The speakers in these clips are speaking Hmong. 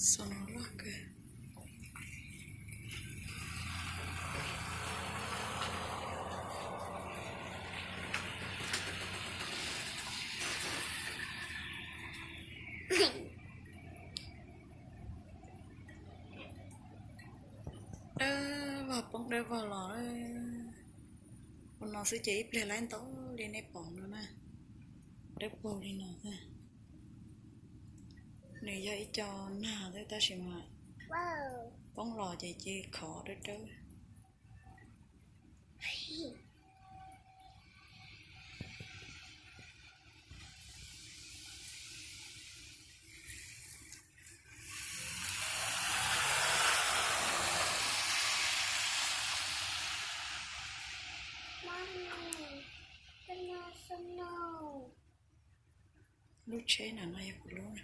Snow loj kawg. Dawb vog poob dawb vog los. Ua no xwb ces ib pliag laib ntau li nej pom no na. Dawb paug li no xwb. Nws yog ib co nag xwb tab sis mas poob los ces cia khov dawb dawb. Lub tsheb no no yog kuv lub na.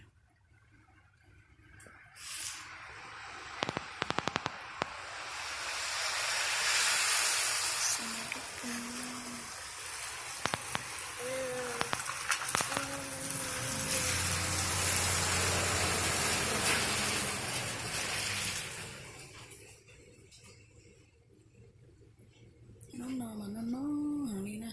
Hnub no mas no no heev li na.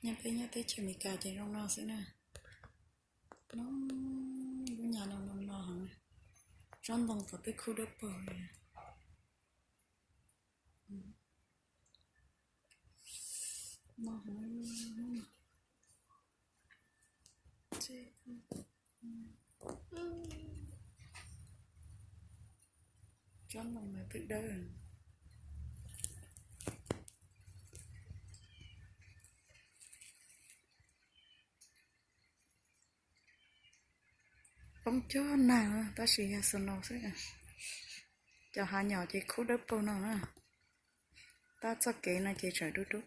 Nyob peb nyob teb chaws Amelikas ces zoo no xwb na. No, lub nyab no no no heev. Tsob ntoo tod twb khub dawb paug li. No heev. Tsob ntoo no twb dawb. Poob cog nag tab sis yog snow xwb. Cov hav nyom ces khub dawb paug no na. Tab txoj kev no ces tseem dub dub.